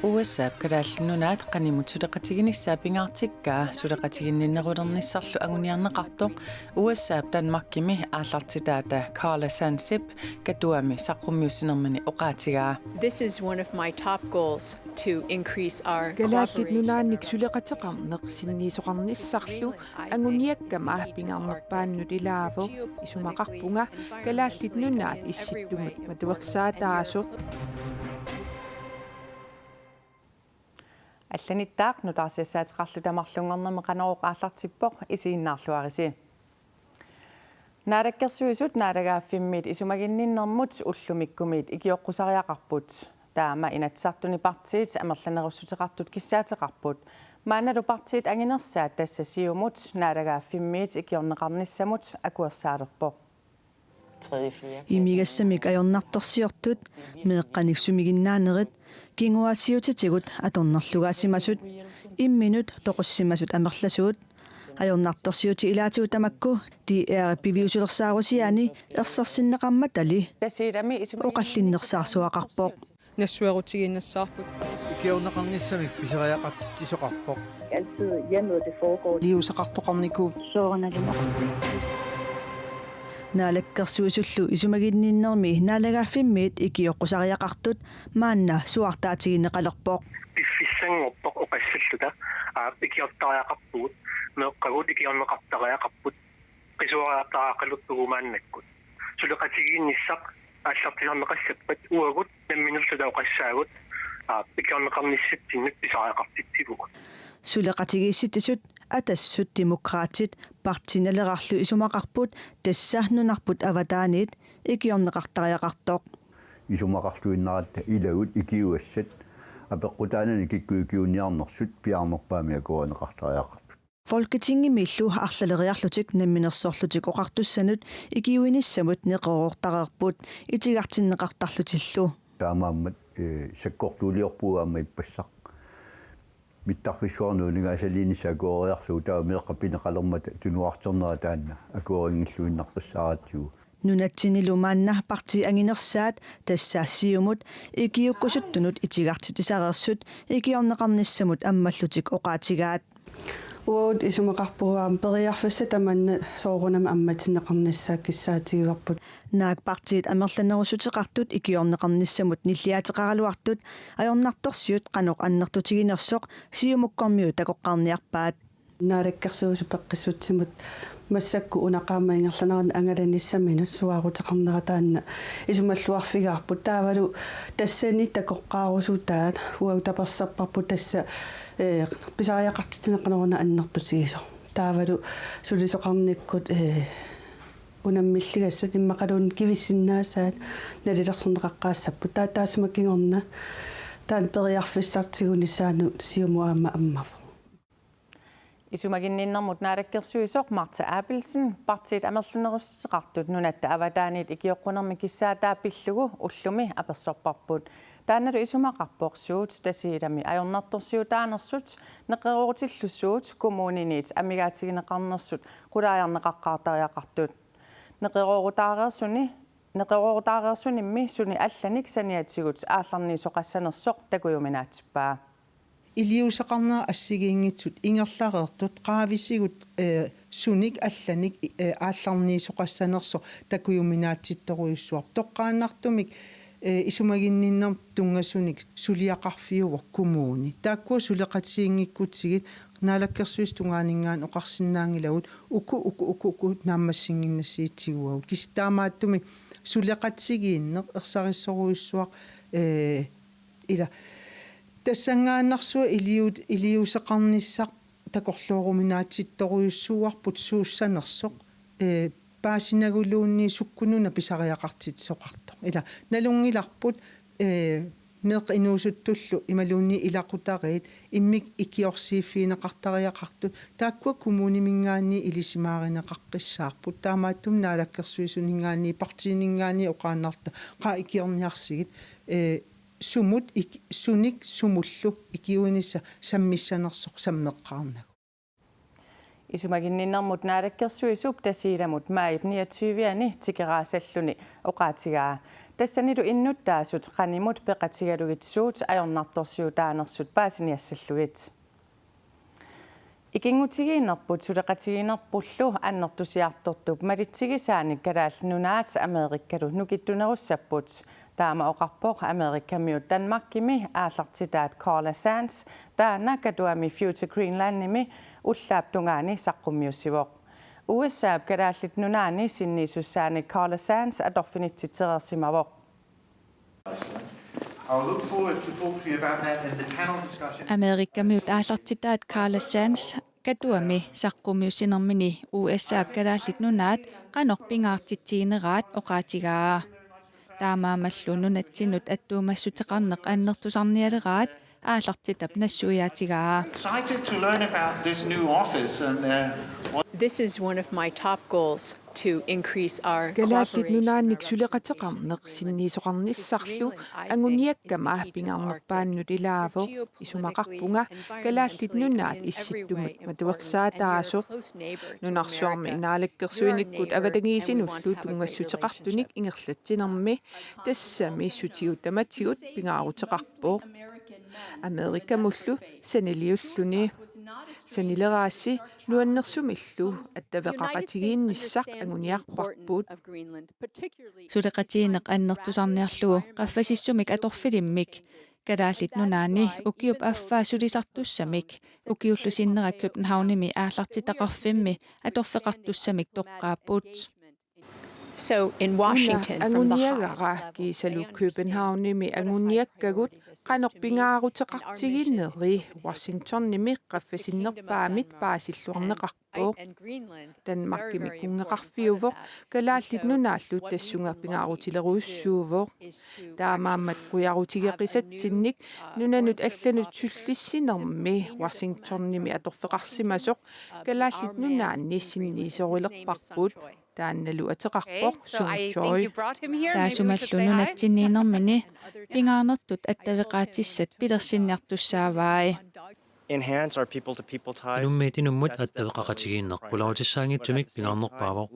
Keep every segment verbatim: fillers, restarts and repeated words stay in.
U S A-p Kalaallit Nunaat qanimut suleqatiginissaa pingaartikkaa suleqatiginninnerulernissarlu anguniarneqartoq U S A-p Danmarkimi aallartitaata Karla Sansep Katuami saqqummiussinermini oqaatigaa. This is one of my top goals to increase our Kalaallit Nunaannik suleqateqarneq sinniisoqarnissarlu anguniakkama pingaarnerpaanut ilaavoq. Isumaqarpunga Kalaallit Nunaat Issittumut matuersaataasoq. Allanittaaq nutaarsiassaateqarluta marlunngornermi Qanorooq aallartippoq, isiginnaarluarisi. Naalakkersuisut Naalagaaffimmiit isumaginninnermut ullumikkumiit ikioqqusariaqarput. Taama Inatsisartuni partiit amerlanerussuteqartut kissaateqarput. Maannalu partiit anginersaat, tassa Siumut, Naalagaaffimmiit ikiorneqarnissamut akuersaalerpoq. Imigassamik ajornartorsiortut, meeqqanik sumiginnaanerit, kinguaassiuutitigut atornerlugaasimasut, imminut toqussimasut amerlasuut, ajornartorsiutit ilaatigut tamakku D R piviusulersaarusiaani ersersinneqarmatali oqallinnersaarsuaqarpoq. Nassuerutigiinnassavarput. Ikiorneqarnissamik pisariaqartitsisoqarpoq. Altid hjemmet, det foregår. Liusaqartoqarniku. Soorunalimi. Naalakkersuisullu isumaginninnermi Naalagaaffimmiit ikioqqusariaqartut maanna suaartaatigineqalerpoq. Piffissanngorpoq oqassalluta, aap, ikiortariaqarpugut, meeqqagut ikiorneqartariaqarput, qisuariartariaqalerpugut maannakkut. Suleqatigiinnissaq aallartisarneqassappat uagut namminerluta oqassaagut, aap, ikiorneqarnissatsinnut pisariaqartitsivugut. Suleqatigiissitsisut Atassut, Demokraatit, Partii Nalerarlu isumaqarput tassa nunarput avataaniit ikiorneqartariaqartoq. Isumaqarluinnaratta ilagut ikiugassat apeqqutaanani kikkut ikiuiniarnersut piaarnerpaamik akuerineqartariaqartut. Folketingimiillu arlaleriarlutik Namminersorlutik Oqartussanut ikiuinissamut neqeroortareerput itigartinneqartarlutillu. Taamaammat, eh, sakkortuuliorpugut aamma ippassaq. Mittarfissuarnut aningaasaliinissaq akueriarlugu taava meeqqat pineqalermata tunuarternera taanna akuerinngilluinnaqqissaaratsigu. Nunatsinnilu maanna partiit anginersaat, tassa Siumut, ikiuukkusuttunut itigartitisareersut ikiorneqarnissamut ammallutik oqaatigaat. Uagut isumaqarpugut aamma periarfissat tamanna soorunami ammatinneqarnissaat kissaatigivarput. Naak partiit amerlanerussuteqartut ikiorneqarnissamut nilliaateqaraluartut ajornartorsiut qanoq annertutiginersoq Siumukkormiut takoqqaarniarpaat. Naalakkersuisut peqqissutsimut massakkut una qaammat ingerlanerani angalanissaminut suaaruteqarnera taanna isumalluarfigaarput. Taavalu tassani takoqqaarusutaat uagut taperserparput tassa, eh, pisariaqartitsineq qanoruna annertutigisoq. Taavalu sulisoqarnikkut, eh, unammilligassat immaqaluunniit kivissinnaasaat nalilersorneqaqqaassapput. Taava taassuma kingorna taanna periarfissaq tigunissaanut Siumut aamma ammavoq. Isumaginninnermut naalakkersuisoq Martha Abelsen partiit amerlanerussuteqartut nunatta avataaniit ikioqqunermi kissaataa pillugu ullumi apersorparput. Taannalu isumaqarpoq suut Tasiilami ajornartorsiutaanersut neqeroorutillu suut kommuniniit amigaatigineqarnersut qulaajarneqaqqaartariaqartut. Neqeroorutaareersuni, neqeroorutaareersunimmi suni allanik saniatigut aallarniisoqassanersoq takujuminaatsippaa. Iliuuseqarnerat assigiinngitsut ingerlareertut qaavisigut, eh, sunik allanik, eh, aallarniisoqassanersoq takujuminaatsittorujussuarpoq. Toqqaannartumik, eh, isumaginninnermut tunngasunik suliaqarfiuvoq kommuni. Taakkua suleqatigiinngikkutsigit Naalakkersuisut tungaaninngaanniit oqarsinnaanngilagut uku, uku, uku, uku naammassinnginnassiuutitigut. Kisianni taamaattumik suleqatigiinneq ersarissorujussuaq, eh, ila. Tassanngaannarsuaq iliuut-, iliuuseqarnissaq takorlooruminaatsittorujussuuarput suussanersoq, eh, paasinaguluunniit sukkut nuna pisariaqartitsisoqartoq. Ila, nalunngilarput, eh, meeqqat inuusuttullu imaluunniit ilaqutariit immikkut ikiorsiiffigineqartariaqartut, taakkua kommuniminngaanniit ilisimaarineqaqqissaarput. Taamaattumik naalakkersuisuninngaanniit partiininngaanniit oqaannartarpoq qaa ikiorniarsigit, eh, sumut ik-, sunik sumullu ikiuinissaq sammissanersoq sammeqqaarnagu. Isumaginninnermut naalakkersuisup Tasiilamut maajip niogtyve-ani tikeraasalluni oqaatigaa. Tassanilu innuttaasut qanimut peqatigalugit suut ajornartorsiutaanersut paasiniassallugit. Ikinngutigiinnerput suleqatigiinnerpullu annertusiartortup malitsigisaanik Kalaallit Nunaat Amerikkalu nukittunerussapput. Taama oqarpoq Amerikamiut Danmarkimi aallartitaat Carla Sands, taanna Katuami Future Greenlandimi ullaap tungaani saqqummiussivoq. U S A-p Kalaallit Nunaanni sinniisussaanik Carla Sands atorfinitsitsereersimavoq. I'll look forward to talk to you about that in the panel discussion. Amerikamiut aallartitaat Carla Sands Katuami saqqummiussinermini U S A-p Kalaallit Nunaat qanoq pingaartitsigineraat oqaatigaa. Taamaammallu nunatsinnut attuumassuteqarneq annertusarnialeraat aallartitap nassuiaatigaa. Excited to learn about this new office and, uh, what This is one of my top goals to increase our Kalaallit Nunaannik suleqateqarneq sinniisoqarnissarlu anguniakkama pingaarnerpaannut ilaavoq. Isumaqarpunga Kalaallit Nunaat issittumut matuersaataasoq. Nunarsuarmi naalakkersuinikkut avatangiisinullu tunngassuteqartunik ingerlatsinermi tassami sutigut tamatigut pingaaruteqarpoq. Amerikamullu saniliulluni. Sanileraassi nuannersumillu attaveqaqatigiinnissaq anguniarparput. Suleqatigiinneq annertusarniarlugu qaffasissumik atorfilimmik Kalaallit Nunaanni ukiup affaa sulisartussamik ukiullu sinnera Københavnimi aallartitaqarfimmi atorfeqartussamik toqqaapput. So in Washington, una from the highest anguniagara level kiisalu in Københavnimi anguniakkagut qanoq pingaaruteqartigineri Washingtonimi qaffasinnerpaamit paasilluarneqarpoq. Danmarkimi kunngeqarfiuvoq, Kalaallit Nunaallu tassunga pingaarutilerujussuuvoq. Taamaammat qujarutigeqisatsinnik nunanut allanut sullissinermi Washingtonimi atorfeqarsimasoq Kalaallit Nunaanni sinniisorilerparput. Taannalu ateqarpoq Song Choi. Taassumalu nunatsinniinermini pingaarnertut attaveqaatissat pilersinniartussaavai. Enhance our people-to-people ties. Inummit inummut attaveqaqatigiinneq qularutissaanngitsumik pingaarnerpaavoq.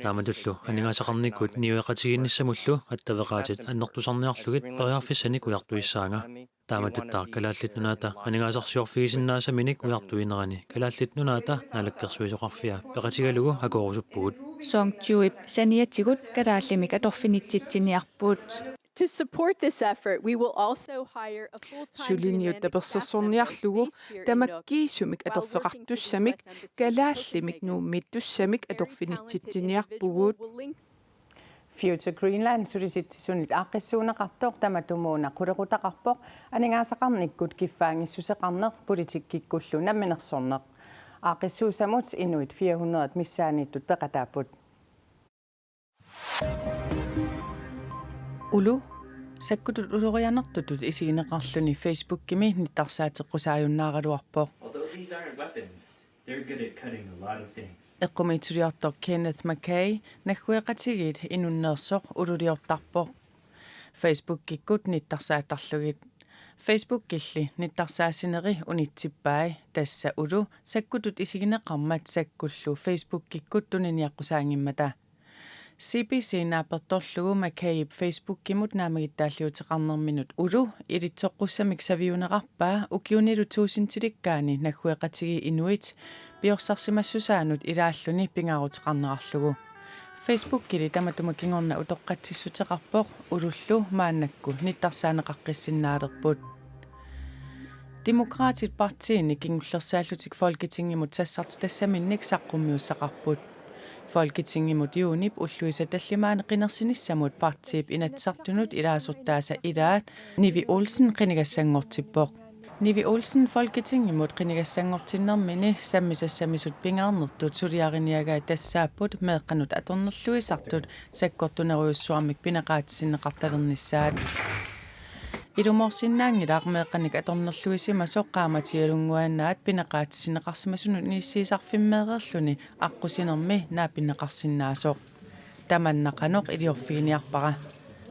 Taamatullu aningaasaqarnikkut niueqatigiinnissamullu attaveqaatit annertusarniarlugit periarfissanik ujartuissaanga. Taamatuttaaq Kalaallit Nunaata aningaasarsiorfigisinnaasaminik ujartuinerani Kalaallit Nunaata Naalakkersuisoqarfia peqatigalugu akoorusuppugut. Song Chuip saniatigut kalaallimik atorfinitsitsiniarput. To support this effort, we will also hire a full-time Greenland ambassador for the peace here in Nuuk. Suliniut tapersersorniarlugu tamakkiisumik atorfeqartussamik kalaallimik Nuummiittussamik atorfinitsitsiniarpugut. Future Greenland Sulisitsisunit aaqqissuunneqartoq tamatumuuna qulequtaqarpoq aningaasaqarnikkut kiffaanngissuseqarneq politikkikkullu namminersorneq. Aaqqissuussamut inuit fire hundrede missaanniittut peqataapput. Ulu, sakkutut ulorianartutut isigineqarluni Facebookimi nittarsaateqqusaajunnaaraluarpoq. Although these aren't weapons, they're good at cutting a lot of things. Eqqumiitsuliortoq Kenneth McKay naggueqatigiit inunneersoq ululiortarpoq Facebookikkut nittarsaattarlugit. Facebookilli nittarsaassineri unitsippai, tassa ulu sakkutut isigineqarmat sakkullu Facebookikkut tuniniaqqusaanngimmata. C B C naapertorlugu McKayip Facebookimut naammagittaalliuteqarnerminut ulu ilitsoqqussamik saviunerarpaa ukiunilu tuusintilikkaani naggueqatigiit inuit piorsarsimassusaannut ilaalluni pingaaruteqarnerarlugu. Facebookili tamatuma kingorna utoqqatsissuteqarpoq ulullu maannakkut nittarsaaneqaqqissinnaalerput. Demokraatit partiini kingullersaallutik Folketingimut sassartitassaminnik saqqummiussaqarput. Folketingimut juunip ulluisa tallimaani qinersinissamut partiip Inatsisartunut ilaasortaasa ilaat Nivi Olsen qinigassanngortippoq. Nivi Olsen Folketingimut qinigassanngortinnermini sammisassamisut pingaarnertut suliariniagai tassaapput meeqqanut atornerluisartut sakkortunerujussuarmik pineqaatissinneqartalernissaat. Ilumoorsinnaanngilaq meeqqanik atornerluisimasoq qaamatialunnguaannaat pineqaatissinneqarsimasunut inissiisarfimmeereerluni aqqusinermi naapinneqarsinnaasoq. Tamanna qanoq iliorfiginiarpara.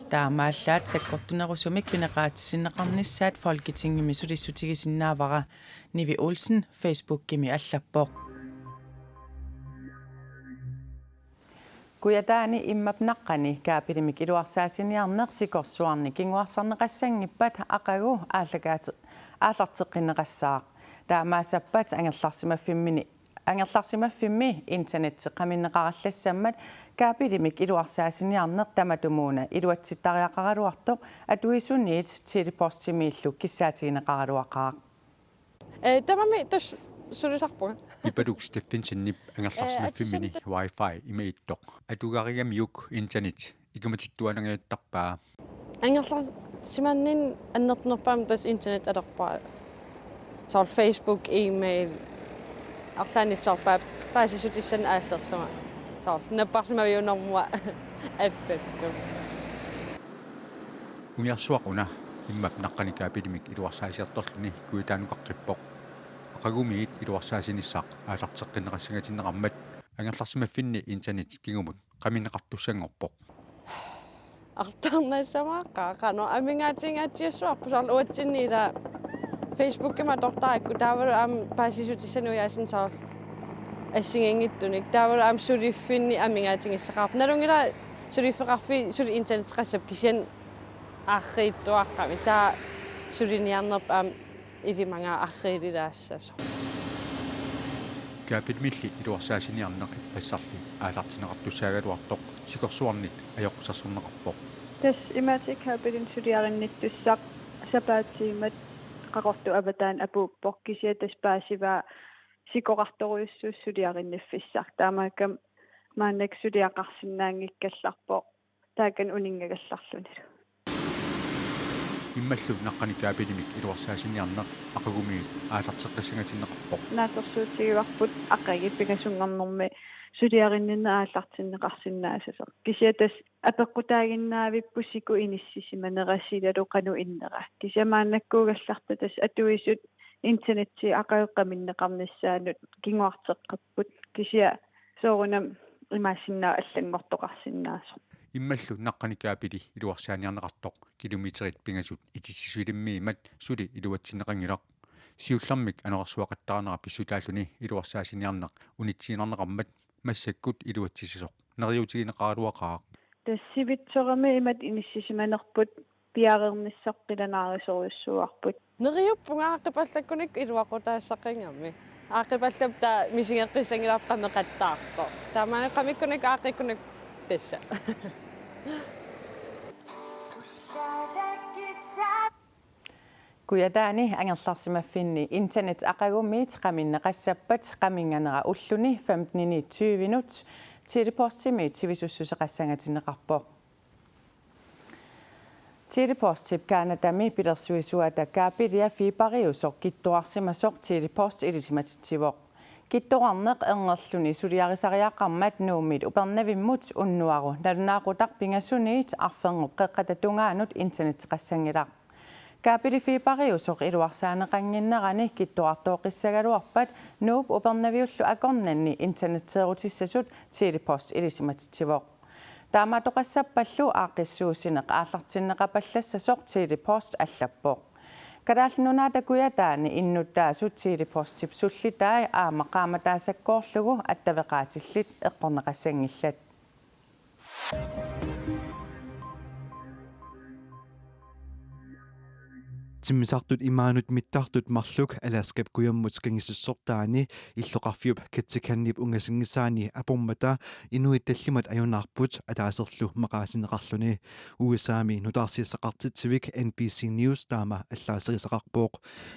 Taamaallaat sakkortunerusumik pineqaatissinneqarnissaat Folketingimi sulissutigisinnaavara, Nivi Olsen Facebookimi allappoq. Kujataani immap naqqani kaabilimik iluarsaasiniarneq sikorsuarnik kinguarsarneqassanngippat aqagu aallakaati-, aallarteqqinneqassaaq. Taamaassappat angerlarsimaffimmini, angerlarsimaffimmi internetti qaminneqarallassammat kaabilimik iluarsaasiniarneq tamatumuuna iluatsittariaqaraluartoq atuisuniit Tele-Postimiillu kissaatigineqaraluaqaaq. Ee, tamarmi tassa sulisarpunga. Ipaluk Steffensenip angerlarsimaffimmini Ee, atisam- wifi imaattoq. Atugarigamiuk internet ikumatittuaannanngajattarpaa. Angerlarsimanninni annertunerpaamik tassa internet atorpara. Soorlu Facebook, e-mail, arlaannik soorlu paa-, paasissutissanik aallerlunga. Soorlu napparsimaviunermua allattoq. Umiarsuaq una immap naqqani kaabilimik iluarsaasiartorluni Kujataanukaqqippoq. Aqagumiit iluarsaasinissaq aallarteqqinneqassangatinneqarmat angerlarsimaffinni internet kingumut qaminneqartussanngorpoq. Artornassamaaqqaa qanoq amigaatingaatsiassuarput soorlu uatsinni ila Facebookimi atortarakku taavalu aamma paasissutissanik ujaasinnik soorlu assigiinngitsunik taavalu aamma suliffinni amigaatigissaqaarput. Nalunngilara suliffeqarfiit suli internetteqassapput kisianni arriitsuaqqamik taava suliniarnerput aamma ilimagaat arriililaassasoq. Kaabilimilli iluarsaasiniarneq ippassarli aallartinneqartussaagaluartoq sikorsuarnit ajoqusersorneqarpoq. Tassa imaattoq kaabilimik suliarinnittussaq sapaatip tiimat Qaqortup avataani apuuppoq kisianni tassa paasivaa sikoqartorujussuusoq suliarinniffissaq. Taamaakkami maannakkut suliaqarsinnaanngikkallarpoq taakani uninngagallarlunilu. Immallu naqqani kaabilimik iluarsaasiniarneq aqagumiit aallarteqqissangatinneqarpoq. Naatsorsuutigivarput aqagu pingasunngornermi suliarinninneq aallartinneqarsinnaassasoq. Kisianni tassa apeqqutaaginnaavipput siku inissisimanera silalu qanoq innera. Kisianni maannakkuugallartoq tassa atuisut internetti aqagu qaminneqarnissaannut kinguarteqqapput. Kisianni soorunami imaassinnaavoq allanngortoqarsinnaasoq. Immallu naqqani kaabili iluarsaaniarneqartoq kilometerit pingasut ititsisulimmiimmat suli iluatsinneqanngilaq. Siullermik anorersuaqattaarnera pissutaalluni iluarsaasiniarneq unitsiinnarneqarmat massakkut iluatsitsisoq neriuutigineqaraluaqaaq. Tassa sivitsorami imatut inissisimanerput piareernissaq qilanaarisorujussuuarput. Neriuppunga aaqqipallakkunik iluaqutaassaqqinngami. Aaqqipallaarput taava misigeqqissanngilarput qameqattaartoq. Taamaani qamikkunik aaqqikkunik tassa. Kujataani angerlarsimaffinni internet aqagumiit qaminneqassappat qaminnganera ulluni femtenini tyvenut Tele-Postimiit sivisussuseqassangatinneqarpoq. Tele-Postip Canadami pilersuisuata kaabilia fiberiusoq kittorarsimasoq Tele-Post ilisimatitsivoq. Kittorarneq ernerluni suliarisariaqarmat Nuummiit Upernavimmut unnuaru nalunaaqutaq pingasuniit arfernup qeqqata tungaanut internetteqassanngilaq. Kaabilifiberiusoq iluarsaaneqannginnerani kittorartooqqissagaluarpat Nuup Upernaviullu akornanni internetteerutissasut Tele-Post ilisimatitsivoq. Taamaattoqassappallu aaqqissuussineq aallartinneqapallassasoq Tele-Post allappoq. Kalaallit Nunaata Kujataani innuttaasut Tele-Postip sullitai aamma qaammataasakkoorlugu attaveqaatillit eqqorneqassanngillat. Timmisartut imaanut mittartut marluk Alaskap kujammut kangisissortaani illoqarfiup Ketchikanip ungasinngisaani apormata inuit tallimat ajunaarput ataaserlu maqaasineqarluni. U S A-mi nutaarsiassaqartitsivik N B C News taama allaaserisaqarpoq.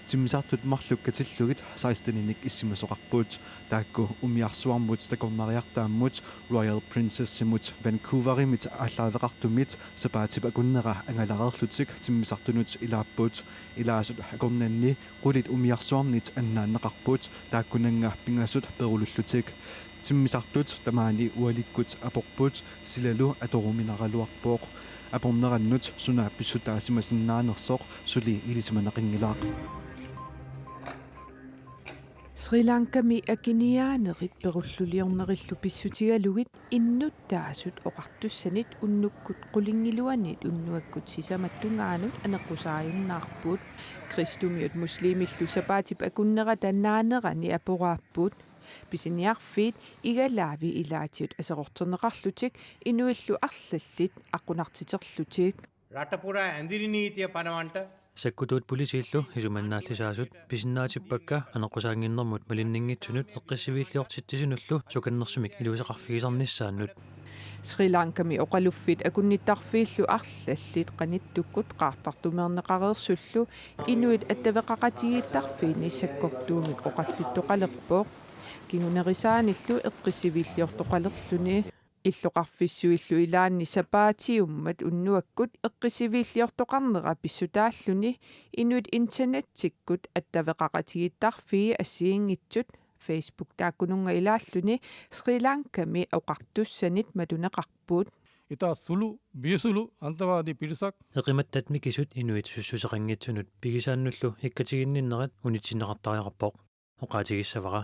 Timmisartut marluk katillugit seksteninik issimasoqarput. Taakku umiarsuarmut takornariartaammut Royal Princessimut Vancouverimit aallaaveqartumit sapaatip akunnera angalareerlutik timmisartunut ilaapput. Ilaasut akornanni qulit umiarsuarnit annaanneqarput, taakkunannga pingasut perulullutik. Timmisartut tamaani ualikkut aporput, silalu atoruminaraluarpoq. Apornerannut suna pissutaasimasinnaanersoq suli ilisimaneqanngilaq. Sri Lankami akiniaanerit perulluliornerillu pissutigalugit innuttaasut oqartussanit unnukkut qulingiluanit unnuakkut sisamat tungaanut aneqqusaajunnaarput. Kristumiut muslimillu sapaatip akunnerata naanerani aporaapput. Pisiniarfiit igalaavi ilaatigut aserorterneqarlutik inuillu arlallit aqqunartiterlutik. රටපුරා ඇඳිරි නීතිය පනවන්ට Sakkutuut politiillu isumannaallisaasut pisinnaatippakka aneqqusaannginnermut malinninngitsunut eqqissiviilliortitsisunullu sukannersumik iluseqarfigisarnissaannut. Sri Lankami oqaluffiit akunnittarfiillu arlallit qanittukkut qaartartumeerneqareersullu inuit attaveqaqatigiittarfiini sakkortuumik oqallittoqalerpoq. Kingunerisaanillu eqqissiviilliortoqalerluni. Illoqarfissuillu ilaanni sapaatiummat unnuakkut eqqissiviilliortoqarnera pissutaalluni inuit internettikkut attaveqaqatigiittarfii assigiinngitsut Facebook taakkununnga ilaalluni Sri Lankami oqartussanit matuneqarput. ඉතා සුළු බියසුළු අන්තවාදී පිරිසක් Eqimattat mikisut inuit sussuseqanngitsunut pigisaannullu ikkatiginninnerat unitsinneqartariaqarpoq. Oqaatigissavara.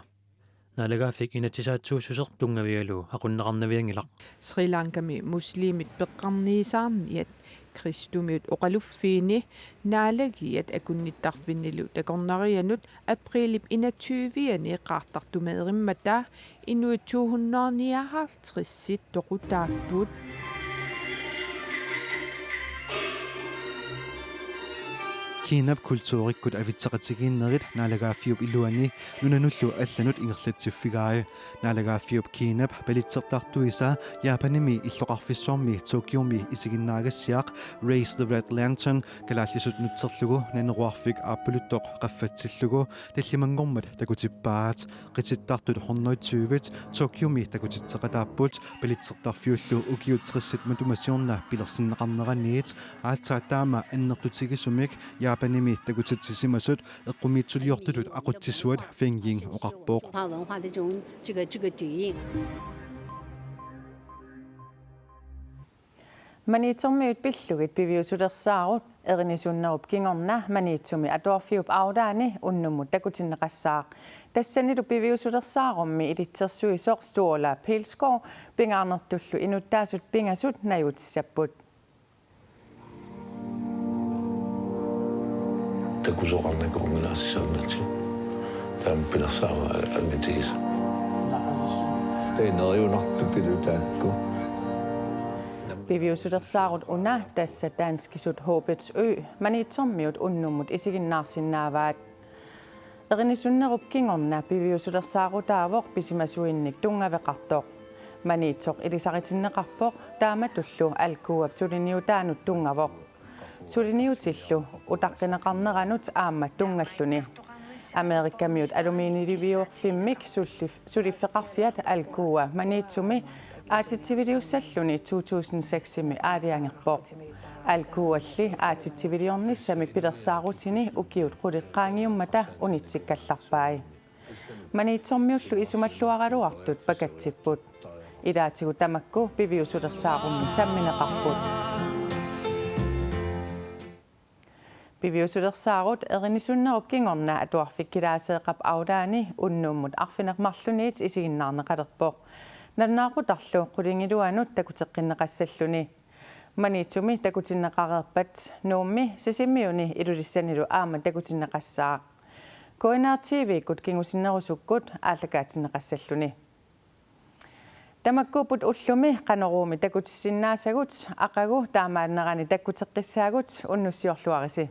Naalagaaffik inatsisaatsuussuseq tunngavigalugu aqunneqarnavianngilaq. Sri Lankami muslimit peqqarniisaarniat kristumiut oqaluffiini naalagiat akunnittarfinnilu takornarianut aprilip enogtyve-ani qaartartumeerimmata inuit to hundrede nioghalvtreds toqutaapput. Kiinap kulturikkut avitseqatigiinnerit naalagaaffiup iluani nunanullu allanut ingerlatsiffigai. Naalagaaffiup Kiinap palitsertartuisa Japanimi illoqarfissuarmi Tokyomi isiginnaagassiaq Raise the Red Lantern kalaallisut nutserlugu naneruarfik aappaluttoq qaffatsillugu tallimanngormat takutippaat. Qitittartut hundrede tyve Tokyomi takutitseqataapput, palitsertarfiullu ukiut tressit matuma siorna pilersinneqarneraniit. Aatsaat taama annertutigisumik Japanimi takutitsisimasut eqqumiitsuliortutut aqutsisuat Feng Ying oqarpoq. 文化文化的这种这个这个底蕴。 Maniitsormiut pillugit piviusulersaarut erinisunnerup kingorna Maniitsumi atuarfiup aulaani unnummut takutinneqassaaq. Tassanilu piviusulersaarummi ilitsersuisoq Sturla Pilskov pingaarnertullu inuttaasut pingasut najuutissapput. Takusoqarnikuunngilaassaannatik. Taampilersaava angatigisa. Taineriunartutilu taakku. Piviusulersaarut una tassa danskisut Håbets Ø Maniitsormiut unnummut isiginnaarsinnaavaat. Erinisunnerup kingorna piviusulersaarutaavoq pisimasuinnik tunngaveqartoq. Maniitsoq ilisaritinneqarpoq taamatullu alkuuap suliniutaanut tunngavoq. Suliniutillu utaqqineqarneranut aamma tunngalluni. Amerikamiut aluminiiliviuarfimmik sullif-, suliffeqarfiat alkuua Maniitsumi aatsitsiviliussalluni to tusind seks-imi aalajangerpoq. Alkuualli aatsitsiviliornissami pilersaarutini ukiut qulit qaangiummata unitsikkallarpai. Maniitsormiullu isumalluaraluartut pakatsipput. Ilaatigut tamakku piviusulersaarummi sammineqarput. Piviusulersaarut erinisunnerup kingorna atuarfik Kilaaseeqqap aulaani unnummut arfineq-marlunniit isiginnaarneqalerpoq. Nalunaaqutarlu qulingiluanut takuteqqinneqassalluni. Maniitsumi takutinneqareerpat Nuummi, Sisimiuni Ilulissanilu aamma takutinneqassaaq. K N R T V-kkut kingusinnerusukkut aallakaatinneqassalluni. Tamakkuupput ullumi Qanoruumi takutissinnaasagut, aqagu taamaannerani takkuteqqissaagut, unnussiorluarisi.